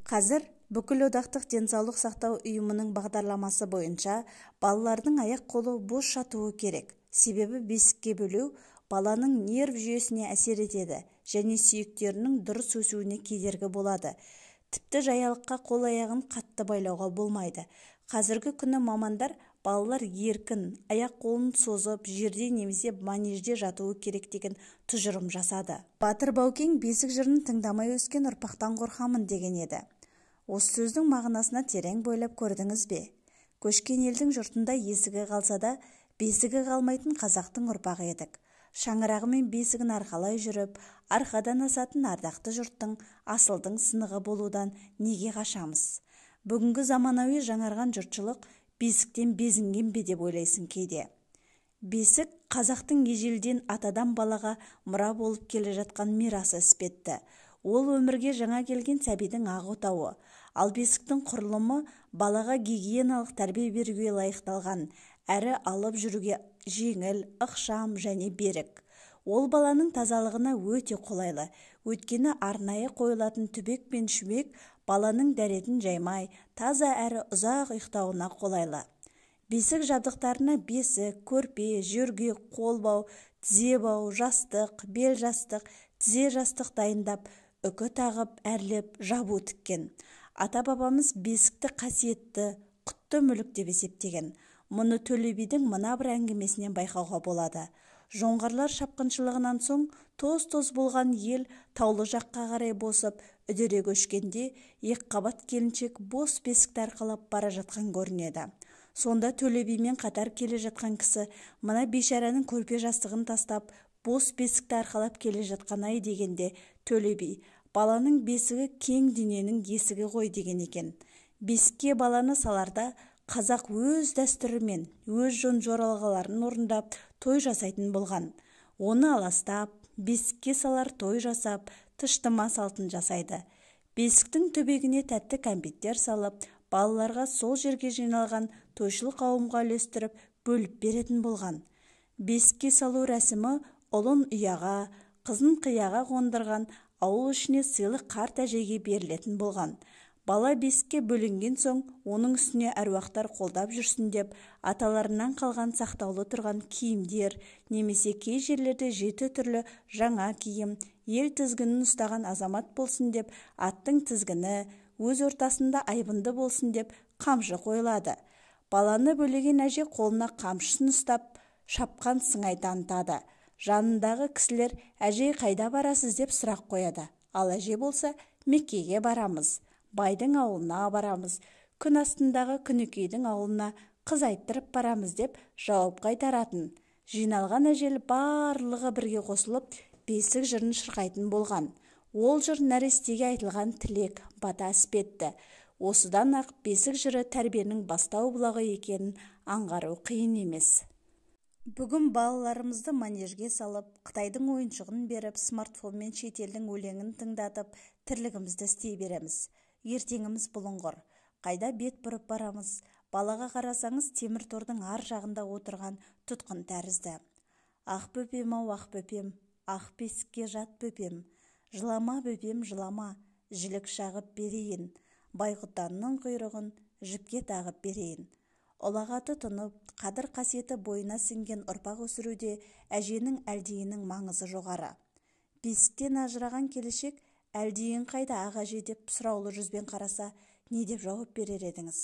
Қазір Бүкілодақтық денсаулық сақтау ұйымының бағдарламасы бойынша балалардың аяқ-қолы бос жатуы керек. Себебі бесікке бөлеу баланың нерв жүйесіне әсер етеді және сүйектерінің дұрыс өсуіне кедергі болады. Тіпті жаялыққа қол-аяғын қатты байлауға болмайды. Қазіргі күні мамандар балалар еркін, аяқ-қолын созып, жерде немесе манежде жатуы керек деген тұжырым жасады. Батыр Баукең бесік жырын тыңдамай өскен ұрпақтан қорқамын деген еді. Осы сөздің мағынасына терең бойлап көрдіңіз бе? Көшкен елдің жұртында есігі қалса да, бесігі қалмайтын қазақтың ұрпағы едік. Шаңырағы мен бесігін арқалай жүріп, арқадан асатын ардақты жұрттың асылдың сынығы болудан неге қашамыз? Бүгінгі заманауи жаңарған жұртшылық бесіктен безінген бе деп ойлайсың кейде. Бесік қазақтың ежелден атадан балаға мұра болып келе жатқан мирасы іспетті. Ол өмірге жаңа келген сәбидің ақ отауы. Ал бесіктің құрылымы балаға гигиеналық тәрбие беруге лайықталған, әрі алып жүруге жеңіл, ықшам және берік. Ол баланың тазалығына өте қолайлы. Өйткені арнайы қойылатын түбек пен шүмек баланың дәретін жаймай, таза әрі ұзақ ұйықтауына қолайлы. Бесік жабдықтарына бесік, көрпе, жөргек, қолбау, тізебау, жастық, бел жастық, тізе жастық дайындап, үкі тағып, әрлеп, жабу тіккен. Ата-бабамыз бесікті қасиетті, құтты мүлік деп есептеген. Мұны Төле бидің мына бір әңгімесінен байқауға болады. Жоңғарлар шапқыншылығынан соң тоз-тоз болған ел таулы жаққа қарай босып, үдере көшкенде екіқабат келіншек бос бесікті арқалап бара жатқан көрінеді. Сонда Төле бимен қатар келе жатқан кісі мына бейшараның көрпе жастығын тастап, бос бесікті арқалап келе жатқан ай дегенде Төле би, баланың бесігі кең дүниенің есігі ғой деген екен. Бесікке баланы саларда қазақ өз дәстүрімен, өз жөн-жоралғыларын орындап, той жасайтын болған. Оны аластап, бесікке салар той жасап, тыштыма салтын жасайды. Бесіктің түбегіне тәтті кәмпиттер салып, балаларға сол жерге жиналған тойшыл қауымға үлестіріп, бөліп беретін болған. Бесікке салу рәсімі ұлын ұяға, қызын қияға қондырған ауыл ішіне сыйлық қарт әжеге берілетін болған. Бала бесікке бөленген соң, оның үстіне әруақтар қолдап жүрсін деп, аталарынан қалған сақтаулы тұрған киімдер немесе кей жерлерде 7 түрлі жаңа киім, ел тізгінін ұстаған азамат болсын деп, аттың тізгіні, өз ортасында айбынды болсын деп қамшы қойылады. Баланы бөлеген әже қолына қамшысын ұстап, шапқан сыңай танытады. Жанындағы кісілер әже қайда барасыз деп сұрақ қояды. Ал әже болса, Меккеге барамыз, байдың ауылына барамыз, күн астындағы күнікейдің ауылына қыз айттырып барамыз деп жауап қайтаратын. Жиналған әжел барлығы бірге қосылып, бесік жырын шырқайтын болған. Ол жыр нәрестеге айтылған тілек, бата іспетті. Осыдан-ақ бесік жыры тәрбиенің бастау бұлағы екенін аңғару қиын емес. Бүгін балаларымызды манежге салып, Қытайдың ойыншығын беріп, смартфонмен шетелдің өлеңін тыңдатып, тірлігімізді істей береміз. Ертеңіміз бұлыңғыр. Қайда бет бұрып барамыз? Балаға қарасаңыз, темір тордың ар жағында отырған тұтқын тәрізді. Ақ бөпем-ау, ақ бөпем, ақ бесікке жат бөпем. Жылама бөпем, жылама, жілік шағып берейін. Байқұтанның құйрығын жіпке тағып берейін. Ұлағаты тұнып, қадір қасиеті бойына сіңген ұрпақ өсіруде әженің әлдиінің маңызы жоғары. Бесіктен ажыраған келешек әлдиін қайда ақ әже деп сұраулы жүзбен қараса, не деп жауап берер едіңіз?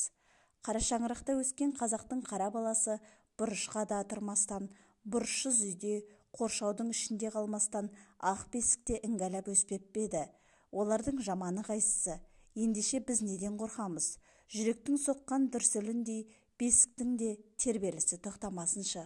Қара шаңырақта өскен қазақтың қара баласы бұрышқа да тұрмастан, бұрышсыз үйде, қоршаудың ішінде қалмастан ақ бесікте іңгәлап өспеп пе еді? Олардың жаманы қайсысы? Ендеше біз неден қорқамыз? Жүректің соққан дүрсіліндей бесіктің де тербелісі тоқтамасыншы.